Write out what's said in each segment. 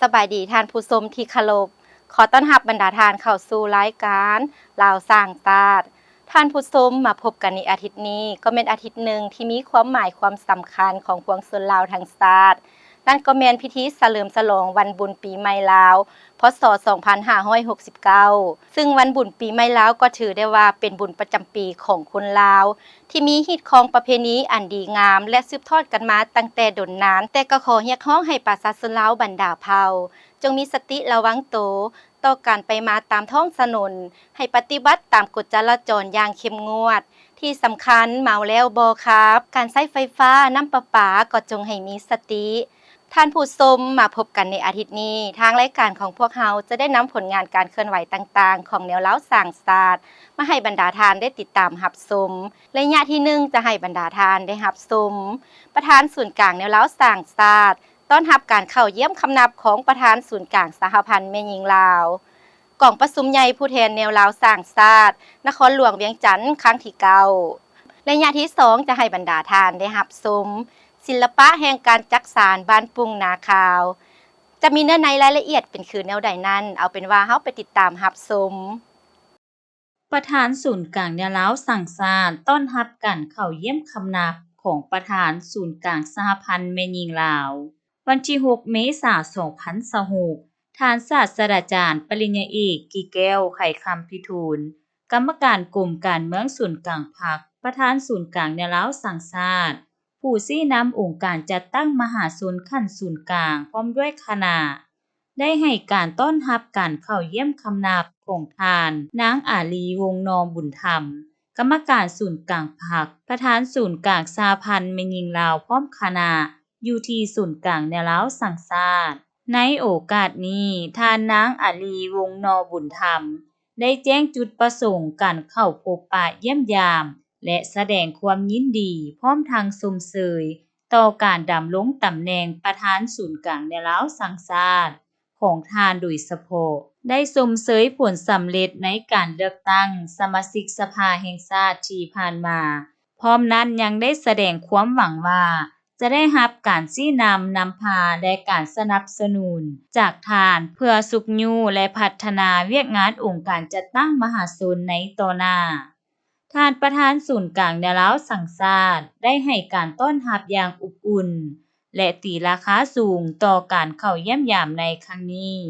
ສະບາຍດີທ່ານຜູ້ຊົມທີ່ເຄົາລົບ, ຂໍຕ້ອນຮັບບັນດາທ່ານເຂົ້າສູ່ລາຍການລາວສ້າງຊາດ. ທ່ານຜູ້ຊົມ, ມາພົບກັນໃນອາທິດນີ້ ກໍແມ່ນອາທິດໜຶ່ງທີ່ມີຄວາມໝາຍຄວາມສຳຄັນຂອງປວງຊົນລາວທັງຊາດ, ນັ້ນກໍແມ່ນພິທີສະເຫຼີມສະຫຼອງວັນບຸນປີໃໝ່ລາວ ພ.ສ. ສອງພັນຫ້າຮ້ອຍຫົກສິບເກົ້າ ຊຶ່ງວັນບຸນປີໃໝ່ລາວກໍຖືໄດ້ວ່າເປັນບຸນປະຈຳປີຂອງຄົນລາວ ທີ່ມີຮີດຄອງປະເພນີອັນດີງາມ ແລະ ສືບທອດກັນມາຕັ້ງແຕ່ດົນນານ, ແຕ່ກໍຂໍຮຽກຮ້ອງໃຫ້ປະຊາຊົນລາວບັນດາເຜົ່າ ຈົ່ງມີສະຕິລະວັງໂຕຕໍ່ການໄປມາຕາມທ້ອງຖະໜົນ, ໃຫ້ປະຕິບັດຕາມກົດຈະລາຈອນຢ່າງເຂັ້ມງວດ. ທີ່ສຳຄັນ, ເມົາແລ້ວບໍ່ຂັບ, ການໃຊ້ໄຟຟ້າ, ນ້ຳປະປາກໍຈົ່ງໃຫ້ມີສະຕິ. ທ່ານຜູ້ຊົມ, ມາພົບກັນໃນອາທິດນີ້, ທາງລາຍການຂອງພວກເຮົາຈະໄດ້ນຳຜົນງານການເຄື່ອນໄຫວຕ່າງໆຂອງແນວລາວສ້າງຊາດ ມາໃຫ້ບັນດາທ່ານໄດ້ຕິດຕາມຮັບຊົມ. ໄລຍະທີໜຶ່ງ ຈະໃຫ້ບັນດາທ່ານໄດ້ຮັບຊົມ ປະທານສູນກາງແນວລາວສ້າງຊາດ ຕ້ອນຮັບການເຂົ້າຢ້ຽມຄຳນັບຂອງປະທານສູນກາງສະຫະພັນແມ່ຍິງລາວ, ກອງປະຊຸມໃຫຍ່ຜູ້ແທນແນວລາວສ້າງຊາດ ນະຄອນຫຼວງວຽງຈັນ ຄັ້ງທີເກົ້າ. ໄລຍະທີສອງ ຈະໃຫ້ບັນດາທ່ານໄດ້ຮັບຊົມ ສິລະປະແຫ່ງການຈັກສານບ້ານປຸ່ງນາຂາວ. ຈະມີເນື້ອໃນລາຍລະອຽດເປັນຄືແນວໃດນັ້ນ, ເອົາເປັນວ່າເຮົາໄປຕິດຕາມຮັບຊົມ. ປະທານສູນກາງແນວລາວສ້າງຊາດ ຕ້ອນຮັບການເຂົ້າຢ້ຽມຄຳນັບຂອງປະທານສູນກາງສະຫະພັນແມ່ຍິງລາວ. ວັນທີຫົກ ເມສາ ສອງພັນຊາວຫົກ, ທ່ານສາດສະດາຈານ ປະລິນຍາເອກ ກິແກ້ວ ໄຂຄຳພິທູນ, ກຳມະການກົມການເມືອງສູນກາງພັກ, ປະທານສູນກາງແນວລາວສ້າງຊາດ, ຜູ້ຊີ້ນຳອົງການຈັດຕັ້ງມະຫາຊົນຂັ້ນສູນກາງ ພ້ອມດ້ວຍຄະນະ ໄດ້ໃຫ້ການຕ້ອນຮັບການເຂົ້າຢ້ຽມຄຳນັບຂອງທ່ານ ນາງ ອາລີ ວົງນໍບຸນທຳ, ກຳມະການສູນກາງພັກ, ປະທານສູນກາງສະຫະພັນແມ່ຍິງລາວ ພ້ອມຄະນະ ຢູ່ທີ່ສູນກາງແນວລາວສ້າງຊາດ. ໃນໂອກາດນີ້, ທ່ານນາງ ອາລີ ວົງນໍບຸນທຳ ໄດ້ແຈ້ງຈຸດປະສົງການເຂົ້າພົບປະຢ້ຽມຢາມ ແລະ ສະແດງຄວາມຍິນດີ ພ້ອມທັງຊົມເຊີຍຕໍ່ການດຳລົງຕຳແໜ່ງປະທານສູນກາງແນວລາວສ້າງຊາດຂອງທ່ານໂດຍສະເພາະ, ໄດ້ຊົມເຊີຍຜົນສຳເລັດໃນການເລືອກຕັ້ງສະມາຊິກສະພາແຫ່ງຊາດທີ່ຜ່ານມາ. ພ້ອມນັ້ນຍັງໄດ້ສະແດງຄວາມຫວັງວ່າ ຈະໄດ້ຮັບການຊີ້ນຳນຳພາ ແລະ ການສະໜັບສະໜູນຈາກທ່ານ ເພື່ອຊຸກຍູ້ ແລະ ພັດທະນາວຽກງານອົງການຈັດຕັ້ງມະຫາຊົນໃນຕໍ່ໜ້າ. ທ່ານປະທານສູນກາງແນວລາວສ້າງຊາດ ໄດ້ໃຫ້ການຕ້ອນຮັບຢ່າງອົບອຸ່ນ ແລະ ຕີລາຄາສູງຕໍ່ການເຂົ້າຢ້ຽມຢາມໃນຄັ້ງນີ້.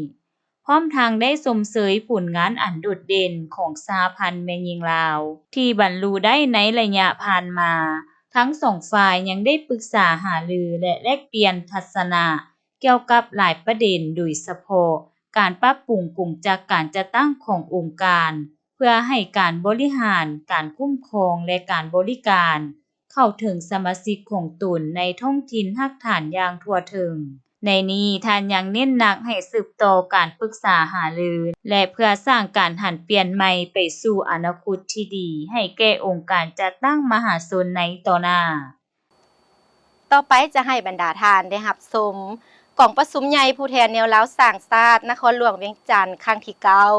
ພ້ອມທັງໄດ້ຊົມເຊີຍຜົນງານອັນໂດດເດັ່ນຂອງສະຫະພັນແມ່ຍິງລາວ ທີ່ບັນລຸໄດ້ໃນໄລຍະຜ່ານມາ. ທັງສອງຝ່າຍຍັງໄດ້ປຶກສາຫາລື ແລະ ແລກປ່ຽນທັດສະນະກ່ຽວກັບຫຼາຍປະເດັນ, ໂດຍສະເພາະການປັບປຸງກົງຈັກການຈັດຕັ້ງຂອງອົງການ ເພື່ອໃຫ້ການບໍລິຫານ, ການຄຸ້ມຄອງ ແລະ ການບໍລິການ ເຂົ້າເຖິງສະມາຊິກຂອງຕົນໃນທ້ອງຖິ່ນຮາກຖານຢ່າງທົ່ວເຖິງ. ໃນນີ້ທ່ານຍັງເນັ້ນໜັກໃຫ້ສືບຕໍ່ການປຶກສາຫາລື ແລະ ເພື່ອສ້າງການຫັນປ່ຽນໃໝ່ໄປສູ່ອະນາຄົດທີ່ດີໃຫ້ແກ່ອົງການຈັດຕັ້ງມະຫາຊົນໃນຕໍ່ໜ້າ. ຕໍ່ໄປຈະໃຫ້ບັນດາທ່ານໄດ້ຮັບຊົມ ກອງປະຊຸມໃຫຍ່ຜູ້ແທນແນວລາວສ້າງຊາດນະຄອນຫຼວງວຽງຈັນ ຄັ້ງທີເກົ້າ.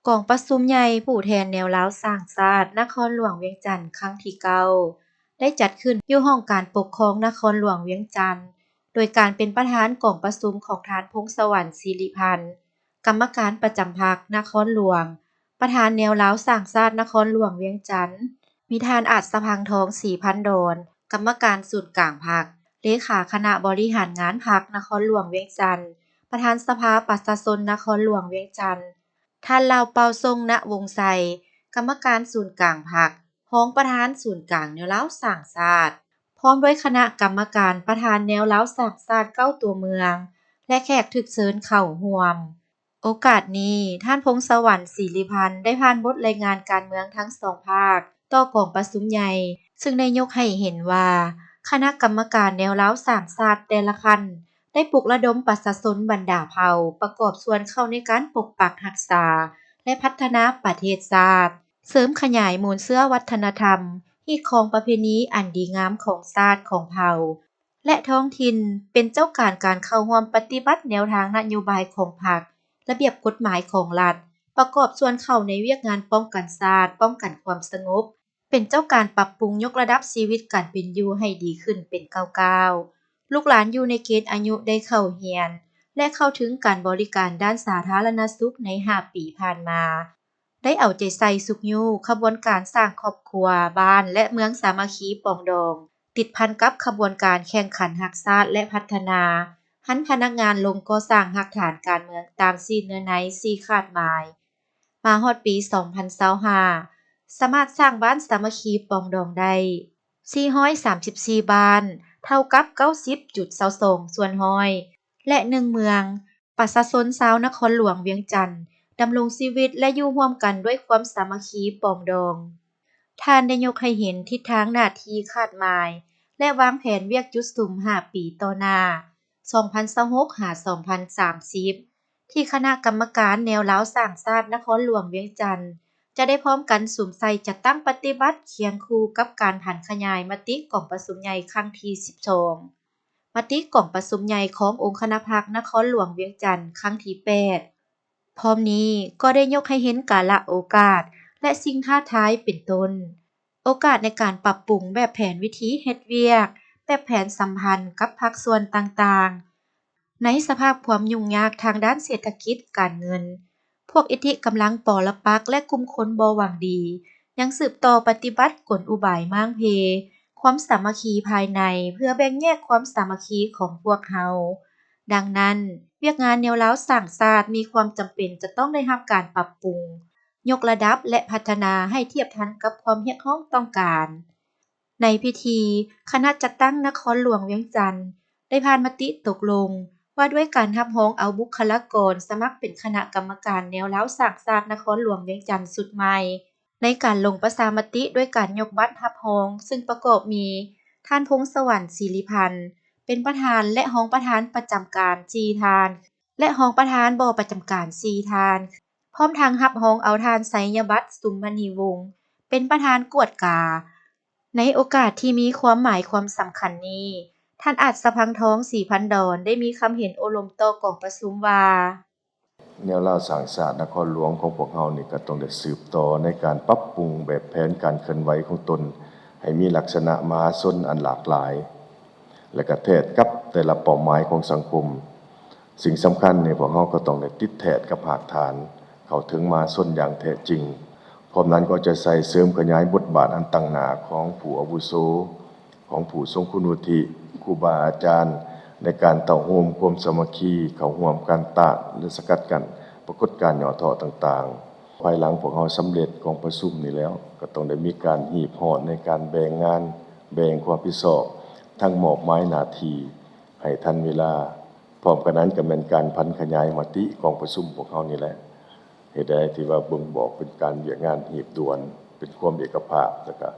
ກອງປະຊຸມໃຫຍ່ຜູ້ແທນແນວລາວສ້າງຊາດນະຄອນຫຼວງວຽງຈັນ ຄັ້ງທີເກົ້າ ໄດ້ຈັດຂຶ້ນຢູ່ຫ້ອງການປົກຄອງນະຄອນຫຼວງວຽງຈັນ ໂດຍການເປັນປະທານກອງປະຊຸມຂອງທ່ານ ພົງສະຫວັນ ສິລິພັນ ກຳມະການປະຈຳພັກນະຄອນຫຼວງ, ປະທານແນວລາວສ້າງຊາດນະຄອນຫຼວງວຽງຈັນ, ມີທ່ານ ອາດສະພັງທອງ ສີພັນດອນ ກຳມະການສູນກາງພັກ, ເລຂາຄະນະບໍລິຫານງານພັກນະຄອນຫຼວງວຽງຈັນ, ປະທານສະພາປະຊາຊົນນະຄອນຫຼວງວຽງຈັນ, ທ່ານ ລາວເປົ່າ ຊົງນະວົງໄຊ ກຳມະການສູນກາງພັກ, ຮອງປະທານສູນກາງແນວລາວສ້າງຊາດ, ພ້ອມດ້ວຍຄະນະກຳມະການປະທານແນວລາວສ້າງຊາດເກົ້າຕົວເມືອງ ແລະ ແຂກຖືກເຊີນເຂົ້າຮ່ວມ. ໂອກາດນີ້, ທ່ານ ພົງສະຫວັນ ສີລິພັນ ໄດ້ຜ່ານບົດລາຍງານການເມືອງທັງສອງພາກຕໍ່ກອງປະຊຸມໃຫຍ່, ຊຶ່ງໄດ້ຍົກໃຫ້ເຫັນວ່າ ຄະນະກຳມະການແນວລາວສ້າງຊາດແຕ່ລະຂັ້ນ ໄດ້ປຸກລະດົມປະຊາຊົນບັນດາເຜົ່າປະກອບສ່ວນເຂົ້າໃນການປົກປັກຮັກສາ ແລະ ພັດທະນາປະເທດຊາດ, ເສີມຂະຫຍາຍມູນເຊື້ອວັດທະນະທຳ, ຮີດຄອງປະເພນີອັນດີງາມຂອງຊາດຂອງເຜົ່າ ແລະ ທ້ອງຖິ່ນ ເປັນເຈົ້າການການເຂົ້າຮ່ວມປະຕິບັດແນວທາງນະໂຍບາຍຂອງພັກ, ລະບຽບກົດໝາຍຂອງລັດ, ປະກອບສ່ວນເຂົ້າໃນວຽກງານປ້ອງກັນຊາດ, ປ້ອງກັນຄວາມສະຫງົບ, ເປັນເຈົ້າການປັບປຸງຍົກລະດັບຊີວິດການເປັນຢູ່ໃຫ້ດີຂຶ້ນເປັນກ້າວໆ, ລູກຫຼານຢູ່ໃນເກນອາຍຸໄດ້ເຂົ້າຮຽນ ແລະ ເຂົ້າເຖິງການບໍລິການດ້ານສາທາລະນະສຸກໃນຫ້າປີຜ່ານມາ, ໄດ້ເອົາໃຈໃສ່ຊຸກຍູ້ຂະບວນການສ້າງຄອບຄົວ, ບ້ານ ແລະ ເມືອງສາມັກຄີປອງດອງ, ຕິດພັນກັບຂະບວນການແຂ່ງຂັນຮັກຊາດ ແລະ ພັດທະນາ, ຫັນພະນັກງານລົງກໍ່ສ້າງຮາກຖານການເມືອງຕາມສີ່ເນື້ອໃນ ສີ່ຄາດໝາຍ. ມາຮອດປີສອງພັນຊາວຫ້າ ສາມາດສ້າງບ້ານສາມັກຄີປອງດອງໄດ້ສີ່ຮ້ອຍສາມສິບສີ່ບ້ານ, ເທົ່າກັບເກົ້າສິບຈຸດຊາວສອງສ່ວນຮ້ອຍ ແລະ ໜຶ່ງເມືອງ, ປະຊາຊົນຊາວນະຄອນຫຼວງວຽງຈັນ ດຳລົງຊີວິດ ແລະ ຢູ່ຮ່ວມກັນດ້ວຍຄວາມສາມັກຄີປອງດອງ. ທ່ານໄດ້ຍົກໃຫ້ເຫັນທິດທາງໜ້າທີ່ຄາດໝາຍ ແລະ ວາງແຜນວຽກຈຸດສຸມຫ້າປີຕໍ່ໜ້າ ສອງພັນຊາວຫົກ ຫາ ສອງພັນສາມສິບ ທີ່ຄະນະກຳມະການແນວລາວສ້າງຊາດນະຄອນຫຼວງວຽງຈັນ ຈະໄດ້ພ້ອມກັນສຸມໃສ່ຈັດຕັ້ງປະຕິບັດຄຽງຄູ່ກັບການຜັນຂະຫຍາຍມະຕິກອງປະຊຸມໃຫຍ່ຄັ້ງທີສິບສອງ, ມະຕິກອງປະຊຸມໃຫຍ່ຂອງອົງຄະນະພັກນະຄອນຫຼວງວຽງຈັນຄັ້ງທີແປດ. ພ້ອມນີ້ກໍໄດ້ຍົກໃຫ້ເຫັນກາລະໂອກາດ ແລະ ສິ່ງທ້າທາຍເປັນຕົ້ນ ໂອກາດໃນການປັບປຸງແບບແຜນວິທີເຮັດວຽກ, ແບບແຜນສຳພັນກັບພາກສ່ວນຕ່າງໆ ໃນສະພາບຄວາມຫຍຸ້ງຍາກທາງດ້ານເສດຖະກິດການເງິນ, ພວກອິດທິກຳລັງປໍລະປັກ ແລະ ກຸ່ມຄົນບໍ່ຫວັງດີ ຍັງສືບຕໍ່ປະຕິບັດກົນອຸບາຍມ້າງເພຄວາມສາມັກຄີພາຍໃນ ເພື່ອແບ່ງແຍກຄວາມສາມັກຄີຂອງພວກເຮົາ. ດັ່ງນັ້ນ, ວຽກງານແນວລາວສ້າງຊາດມີຄວາມຈຳເປັນຈະຕ້ອງໄດ້ຮັບການປັບປຸງ, ຍົກລະດັບ ແລະ ພັດທະນາໃຫ້ທຽບທັນກັບຄວາມຮຽກຮ້ອງຕ້ອງການ. ໃນພິທີ, ຄະນະຈັດຕັ້ງນະຄອນຫຼວງວຽງຈັນ ໄດ້ຜ່ານມະຕິຕົກລົງວ່າດ້ວຍການຮັບຮອງເອົາບຸກຄະລາກອນສະໝັກເປັນຄະນະກຳມະການແນວລາວສ້າງຊາດນະຄອນຫຼວງວຽງຈັນຊຸດໃໝ່ ໃນການລົງປະຊາມະຕິດ້ວຍການຍົກບັດຮັບຮອງ, ຊຶ່ງປະກອບມີ ທ່ານ ພົງສະຫວັນ ສີລິພັນ ເປັນປະທານ ແລະ ຮອງປະທານປະຈຳການສີ່ທ່ານ ແລະ ຮອງປະທານບໍ່ປະຈຳການສີ່ທ່ານ, ພ້ອມທັງຮັບຮອງເອົາທ່ານ ໄຊຍະບັດ ສຸມມະນີວົງ ເປັນປະທານກວດກາ. ໃນໂອກາດທີ່ມີຄວາມໝາຍຄວາມສຳຄັນນີ້, ທ່ານ ອາດສະພັງທອງ ສີພັນດອນ ໄດ້ມີຄຳເຫັນໂອ້ລົມຕໍ່ກອງປະຊຸມວ່າ: ແນວລາວສ້າງຊາດນະຄອນຫຼວງຂອງພວກເຮົານີ້ ກໍຕ້ອງໄດ້ສືບຕໍ່ໃນການປັບປຸງແບບແຜນການເຄື່ອນໄຫວຂອງຕົນ ໃຫ້ມີລັກສະນະມະຫາຊົນອັນຫຼາກຫຼາຍ ແລະ ກະແທດກັບແຕ່ລະເປົ້າໝາຍຂອງສັງຄົມ. ສິ່ງສຳຄັນນີ້ ພວກເຮົາກໍຕ້ອງໄດ້ຕິດແທດກັບຮາກຖານ ເຂົ້າເຖິງມະຫາຊົນຢ່າງແທ້ຈິງ. ພ້ອມນັ້ນກໍເອົາໃຈໃສ່ເສີມຂະຫຍາຍບົດບາດອັນຕັ້ງໜ້າຂອງຜູ້ອາວຸໂສ, ຂອງຜູ້ຊົງຄຸນວຸດທິ, ຄູບາອາຈານ ໃນການເຕົ້າໂຮມຄວາມສາມັກຄີ, ເຂົ້າຮ່ວມການຕ້ານ ແລະ ສະກັດກັ້ນປາກົດການຫຍໍ້ທໍ້ຕ່າງໆ. ພາຍຫຼັງພວກເຮົາສຳເລັດກອງປະຊຸມນີ້ແລ້ວ, ກໍຕ້ອງໄດ້ມີການຮີບຮ້ອນໃນການແບ່ງງານ, ແບ່ງຄວາມຮັບຜິດຊອບ, ທັງມອບໝາຍໜ້າທີ່ໃຫ້ທັນເວລາ. ພ້ອມກັນນັ້ນກໍແມ່ນການຜັນຂະຫຍາຍມະຕິກອງປະຊຸມພວກເຮົານີ້ແຫຼະ. ເຫດໃດທີ່ວ່າບົ່ງບອກເປັນການວຽກງານຮີບດ່ວນ, ເປັນຄວາມເອກະພາບ, ແລ້ວກໍ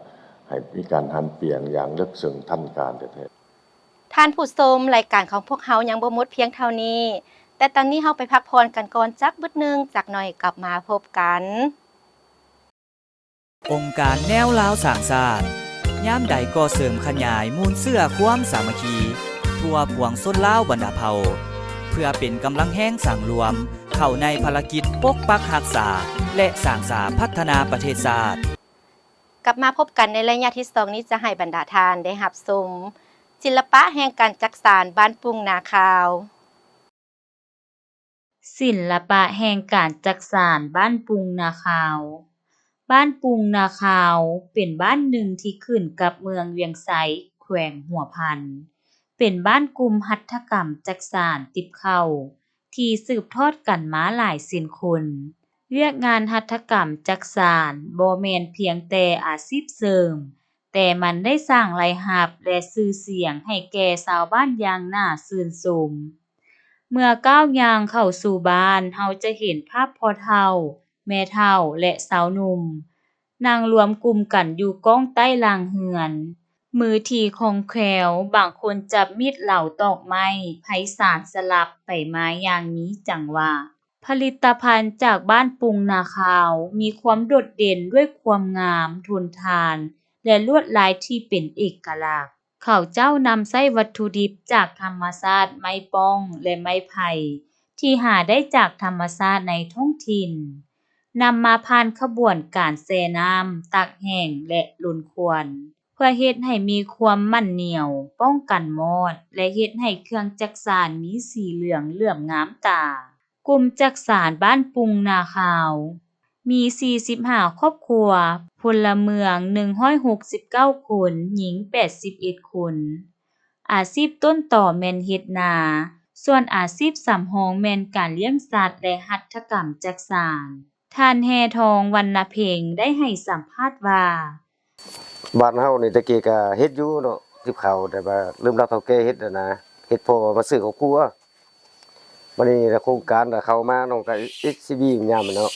ໃຫ້ມີການຫັນປ່ຽນຢ່າງເລິກເຊິ່ງທັນການແທ້ໆ. ທ່ານຜູ້ຊົມ, ລາຍການຂອງພວກເຮົາຍັງບໍ່ໝົດພຽງເທົ່ານີ້, ແຕ່ຕອນນີ້ເຮົາໄປພັກຜ່ອນກັນກ່ອນຈັກບຶດໜຶ່ງ, ຈັກໜ່ອຍກັບມາພົບກັນ. ອົງການແນວລາວສ້າງຊາດ ຍາມໃດກໍເສີມຂະຫຍາຍມູນເຊື້ອຄວາມສາມັກຄີ ທົ່ວປວງຊົນລາວບັນດາເຜົ່າ ເພື່ອເປັນກຳລັງແຮງສັງລວມເຂົ້າໃນພາລະກິດປົກປັກຮັກສາ ແລະ ສ້າງສາພັດທະນາປະເທດຊາດ. ກັບມາພົບກັນໃນໄລຍະທີສອງນີ້ ຈະໃຫ້ບັນດາທ່ານໄດ້ຮັບຊົມ ສິນລະປະແຫ່ງການຈັກສານບ້ານປຸ່ງນາຂາວ. ສິນລະປະແຫ່ງການຈັກສານບ້ານປຸ່ງນາຂາວ. ບ້ານປຸ່ງນາຂາວ ເປັນບ້ານໜຶ່ງທີ່ຂຶ້ນກັບເມືອງວຽງໄຊ, ແຂວງຫົວພັນ, ເປັນບ້ານກຸ່ມຫັດຖະກຳຈັກສານຕິບເຂົ້າ ທີ່ສືບທອດກັນມາຫຼາຍເຊັ່ນຄົນ. ວຽກງານຫັດຖະກຳຈັກສານບໍ່ແມ່ນພຽງແຕ່ອາຊີບເສີມ, ແຕ່ມັນໄດ້ສ້າງລາຍຮັບ ແລະ ຊື່ສຽງໃຫ້ແກ່ຊາວບ້ານຢ່າງໜ້າຊື່ນຊົມ. ເມື່ອກ້າວຍ່າງເຂົ້າສູ່ບ້ານ, ເຮົາຈະເຫັນພາບພໍ່ເຖົ້າ, ແມ່ເຖົ້າ ແລະ ຊາວໜຸ່ມ ນັ່ງລວມກຸ່ມກັນຢູ່ກ້ອງໃຕ້ລ່າງເຮືອນ, ມືທີ່ຄ່ອງແຄ້ວ, ບາງຄົນຈັບມີດເຫຼົາຕອກໄມ້, ໄພສານສະຫຼັບໄປມາຢ່າງມີຈັງຫວະ. ຜະລິດຕະພັນຈາກບ້ານປຸ່ງນາຂາວ ມີຄວາມໂດດເດັ່ນດ້ວຍຄວາມງາມ, ທົນທານ ແລະ ລວດລາຍທີ່ເປັນເອກະລັກ. ເຂົາເຈົ້ານຳໃຊ້ວັດຖຸດິບຈາກທຳມະຊາດ, ໄມ້ປ້ອງ ແລະ ໄມ້ໄຜ່ ທີ່ຫາໄດ້ຈາກທຳມະຊາດໃນທ້ອງຖິ່ນ, ນຳມາຜ່ານຂະບວນການແຊ່ນ້ຳ, ຕາກແຫ້ງ ແລະ ລົນຄວັນ. ພື່ອເຮັດໃຫ້ມີຄວາມໝັ້ນໜຽວ, ປ້ອງກັນມອດ ແລະ ເຮັດໃຫ້ເຄື່ອງຈັກສານມີສີເຫຼືອງເຫຼື້ອມງາມຕາ. ກຸ່ມຈັກສານບ້ານປຸ່ງນາຂາວ ມີສີ່ສິບຫ້າຄອບຄົວ, ພົນລະເມືອງໜຶ່ງຮ້ອຍຫົກສິບເກົ້າຄົນ, ຍິງແປດສິບເອັດຄົນ. ອາຊີບຕົ້ນຕໍແມ່ນເຮັດນາ, ສ່ວນອາຊີບສຳຮອງແມ່ນການລ້ຽງສັດ ແລະ ຫັດຖະກຳຈັກສານ. ທ່ານ ແຮ່ທອງ ວັນນະເພັງ ໄດ້ໃຫ້ສຳພາດວ່າ ບ້ານເຮົານີ້ແຕ່ກີ້ກະເຮັດຢູ່ເນາະ ຕິບເຂົ້າ ແຕ່ວ່າເລີ່ມລັບເຖົ້າແກ່ເຮັດຫັ້ນນະ ເຮັດພໍມາຊື້ເຂົ້າຄົວ. ບັດນີ້ລະໂຄງການລະເຂົ້າມາເນາະ ກະເອັສຊີບີຍາມນັ້ນເນາະ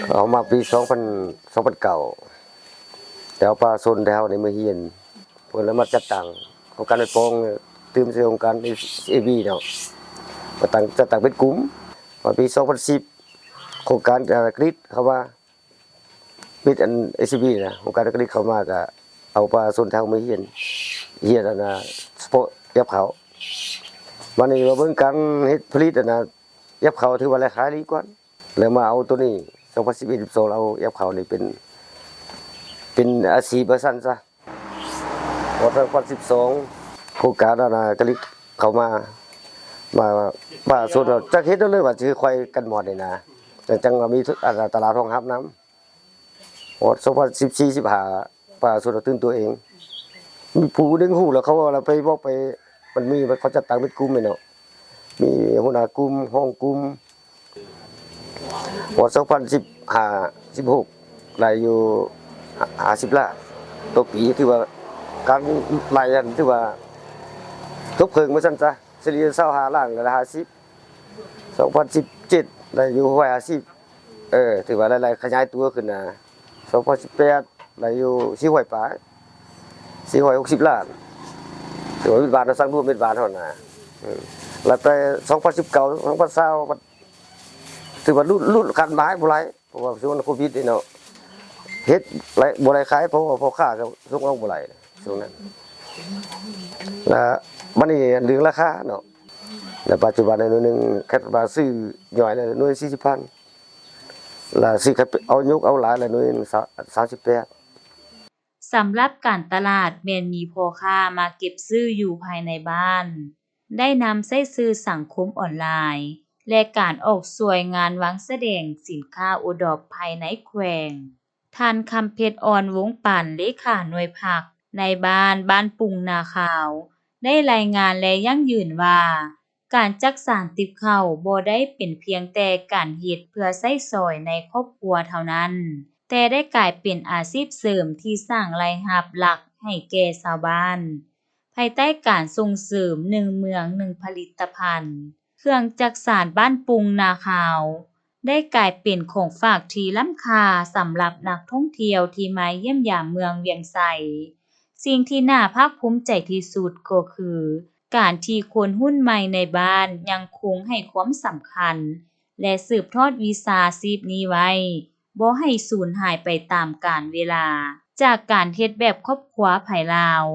ເອົາມາປີສອງພັນ ສອງພັນເກົ້າ ແຕ່ເອົາປະຊາຊົນແຖວເຮົານີ້ມາຮຽນ ເພິ່ນລະມາຈັດຕັ້ງໂຄງການໄຟຟອງ ຕື່ມໃສ່ໂຄງການເອັສຊີບີເນາະ ມາຕັ້ງ ຈັດຕັ້ງເປັນກຸ່ມ ມາປີສອງພັນສິບ ໂຄງການ ເອີ ກຣິດເຂົ້າມາ ປິດອັນເອັສຊີບີນະ ໂຄງການກະລິດເຂົ້າມາກະເອົາປະຊາຊົນເຮົາມາຮຽນ ຮຽນອັນນະສະເພາະຢາບເຂົ້າ. ບາດນີ້ມາເບິ່ງການເຮັດຜະລິດອັນນະຢາບເຂົ້າ ຖືວ່າລາຍໄດ້ດີກວ່າ ແລ້ວມາເອົາໂຕນີ້ ສອງພັນສິບເອັດ ສິບສອງ ເອົາຢາບເຂົ້ານີ້ເປັນ ເປັນອາຊີບວ່າຊັ້ນຊະ. ພໍສອງພັນສິບສອງ ໂຄງການອັນນະກະລິດເຂົ້າມາ ມາ ປະຊາຊົນເຮົາຈັກເຮັດເອົາເລີຍວ່າຊິຄ່ອຍກັນໝອດນີ້ນະ ຈັ່ງ ຈັ່ງວ່າມີອັນນະຕະຫຼາດຮອງຮັບນຳ. ຮອດສອງພັນສິບສີ່ ສິບຫ້າ ປະຊາຊົນເຮົາຕື່ນຕົວເອງ ມີຜູ້ໜຶ່ງຮູ້ແລ້ວ ເຂົາເວົ້າແລ້ວໄປບອກໄປ ມັນມີ ເຂົາຈັດຕັ້ງເປັນກຸ່ມແມ່ນເນາະ ມີຫົວໜ້າກຸ່ມ ຮອງກຸ່ມ. ຮອດສອງພັນສິບຫ້າ ສິບຫົກ ໄດ້ຢູ່ຫ້າສິບລ້ານຕໍ່ປີ ຖືວ່າການໄລ່ຫັ້ນ ຖືວ່າຕົກເຄິ່ງວ່າຊັ້ນຊະ ສະເລ່ຍຊາວຫ້າລ້ານ ລາຍໄດ້ຫ້າສິບ. ສອງພັນສິບເຈັດ ໄດ້ຢູ່ຮ້ອຍຫ້າສິບ ເອີ ຖືວ່າລາຍໄດ້ຂະຫຍາຍຕົວຂຶ້ນນະ. ສອງພັນສິບແປດ ໄດ້ຢູ່ສີ່ຮ້ອຍປາຍ ສີ່ຮ້ອຍຫົກສິບລ້ານ ຖືວ່າເມັດບາດເຮົາ ສັງລວມເມັດບາດເຮົານະ. ເອີ ແລ້ວແຕ່ສອງພັນສິບເກົ້າ ສອງພັນຊາວ ຖືວ່າຫຼຸດ ຫຼຸດຄາດໝາຍບໍ່ຫຼາຍ ເພາະວ່າຊ່ວງໂຄວິດນີ້ເນາະ ເຮັດຫຼາຍ ບໍ່ໄດ້ຂາຍ ເພາະວ່າພໍ່ຄ້າກໍສົ່ງອອກບໍ່ຫຼາຍຊ່ວງນັ້ນ. ແລ້ວບັດນີ້ເລື່ອງລາຄາເນາະ ແລ້ວປັດຈຸບັນໜ່ວຍໜຶ່ງ ຄັນວ່າຊື້ຍ່ອຍແລ້ວໜ່ວຍສີ່ສິບພັນ ແລ້ວຊື້ ເອົາຍົກເອົາຫຼາຍແລ້ວໜ່ວຍສາມສິບແປດ. ສຳລັບການຕະຫຼາດແມ່ນມີພໍ່ຄ້າມາເກັບຊື້ຢູ່ພາຍໃນບ້ານ, ໄດ້ນຳໃຊ້ສື່ສັງຄົມອອນລາຍ ແລະ ການອອກຊ່ວຍງານວາງສະແດງສິນຄ້າໂອດອບພາຍໃນແຂວງ. ທ່ານ ຄຳເພັດ ອ່ອນວົງປັນ ເລຂາໜ່ວຍພັກໃນບ້ານ ບ້ານປຸ່ງນາຂາວ ໄດ້ລາຍງານ ແລະ ຢັ້ງຢືນວ່າ ການຈັກສານຕິບເຂົ້າບໍ່ໄດ້ເປັນພຽງແຕ່ການເຮັດເພື່ອໃຊ້ສອຍໃນຄອບຄົວເທົ່ານັ້ນ, ແຕ່ໄດ້ກາຍເປັນອາຊີບເສີມທີ່ສ້າງລາຍຮັບຫຼັກໃຫ້ແກ່ຊາວບ້ານ, ພາຍໃຕ້ການສົ່ງເສີມໜຶ່ງເມືອງໜຶ່ງຜະລິດຕະພັນ. ເຄື່ອງຈັກສານບ້ານປຸ່ງນາຂາວ ໄດ້ກາຍເປັນຂອງຝາກທີ່ລ້ຳຄ່າສຳລັບນັກທ່ອງທ່ຽວທີ່ມາຢ້ຽມຢາມເມືອງວຽງໄຊ. ສິ່ງທີ່ໜ້າພາກພູມໃຈທີ່ສຸດກໍຄື ການທີ່ຄົນຮຸ່ນໃໝ່ໃນບ້ານຍັງຄົງໃຫ້ຄວາມສຳຄັນ ແລະ ສືບທອດວິຊາຊີບນີ້ໄວ້ ບໍ່ໃຫ້ສູນຫາຍໄປຕາມການເວລາ. ຈາກການເຮັດແບບຄອບຄົວໄພລາວ,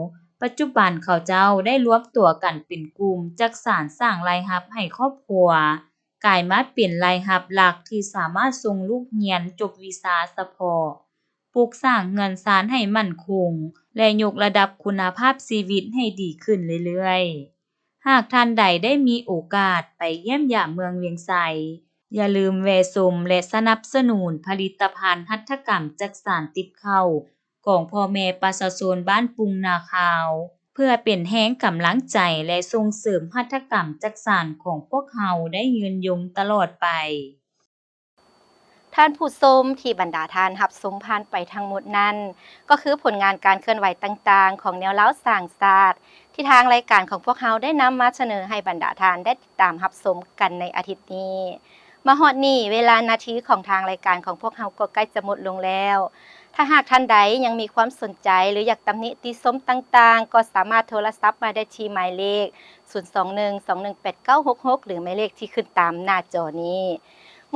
ປັດຈຸບັນເຂົາເຈົ້າໄດ້ລວມຕົວກັນເປັນກຸ່ມ ຈັກສານສ້າງລາຍຮັບໃຫ້ຄອບຄົວ, ກາຍມາເປັນລາຍຮັບຫຼັກທີ່ສາມາດສົ່ງລູກຮຽນຈົບວິຊາສະເພາະ, ປຸກສ້າງເຮືອນຊານໃຫ້ໝັ້ນຄົງ ແລະ ຍົກລະດັບຄຸນນະພາບຊີວິດໃຫ້ດີຂຶ້ນເລື້ອຍໆ. ຫາກທ່ານໃດໄດ້ມີໂອກາດໄປຢ້ຽມຢາມເມືອງວຽງໄຊ, ຢ່າລືມແວ່ຊົມ ແລະ ສະໜັບສະໜູນຜະລິດຕະພັນຫັດຖະກຳຈັກສານຕິບເຂົ້າ ຂອງພໍ່ແມ່ປະຊາຊົນບ້ານປຸ່ງນາຂາວ ເພື່ອເປັນແຮງກຳລັງໃຈ ແລະ ສົ່ງເສີມຫັດຖະກຳຈັກສານຂອງພວກເຮົາໄດ້ຍືນຍົງຕະຫຼອດໄປ. ທ່ານຜູ້ຊົມ ທີ່ບັນດາທ່ານຮັບຊົມຜ່ານໄປທັງໝົດນັ້ນ ກໍຄືຜົນງານການເຄື່ອນໄຫວຕ່າງໆ ຂອງແນວລາວສ້າງຊາດ ທີ່ທາງລາຍການຂອງພວກເຮົາໄດ້ນຳມາສະເໜີໃຫ້ບັນດາທ່ານໄດ້ຕິດຕາມຮັບຊົມກັນໃນອາທິດນີ້. ມາຮອດນີ້ ເວລານາທີຂອງທາງລາຍການຂອງພວກເຮົາກໍໃກ້ຈະໝົດລົງແລ້ວ. ຖ້າຫາກທ່ານໃດຍັງມີຄວາມສົນໃຈ ຫຼື ຢາກຕຳໜິຕິຊົມຕ່າງໆ ກໍສາມາດໂທລະສັບມາໄດ້ທີ່ໝາຍເລກ ສູນສອງໜຶ່ງ ສອງໜຶ່ງແປດ ເກົ້າຫົກຫົກ ຫຼື ໝາຍເລກທີ່ຂຶ້ນຕາມໜ້າຈໍນີ້.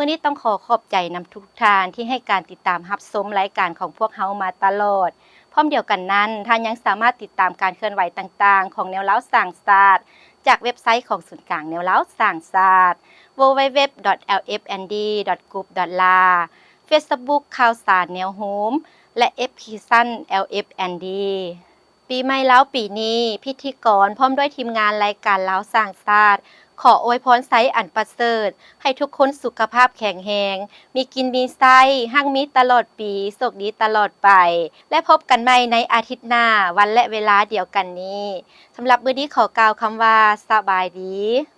ມື້ນີ້ຕ້ອງຂໍຂອບໃຈນຳທຸກໆທ່ານທີ່ໃຫ້ການຕິດຕາມຮັບຊົມລາຍການຂອງພວກເຮົາມາຕະຫຼອດ. ພ້ອມດຽວກັນນັ້ນ, ທ່ານຍັງສາມາດຕິດຕາມການເຄື່ອນໄຫວຕ່າງໆຂອງແນວລາວສ້າງຊາດ ຈາກເວັບໄຊຂອງສູນກາງແນວລາວສ້າງຊາດ ดัບເບິນຢູດັບເບິນຢູດັບເບິນຢູ ດອດ ແອລ ເອັຟ ເອັນ ດີ ດອດ ກຣຸບ ດອດ ລາ ເຟສບຸກ ຂ່າວສານແນວໂຮມ ແລະ F P ຊັ້ນ L F and D ປີໃໝ່ລາວປີນີ້, ພິທີກອນພ້ອມດ້ວຍທີມງານລາຍການລາວສ້າງຊາດ ຂໍອວຍພອນໄຊອັນປະເສີດ ໃຫ້ທຸກຄົນສຸຂະພາບແຂງແຮງ, ມີກິນມີໃຊ້, ຮັ່ງມີຕະຫຼອດປີ, ໂຊກດີຕະຫຼອດໄປ ແລະ ພົບກັນໃໝ່ໃນອາທິດໜ້າ, ວັນ ແລະ ເວລາດຽວກັນນີ້. ສຳລັບມື້ນີ້ຂໍກ່າວຄຳວ່າ ສະບາຍດີ.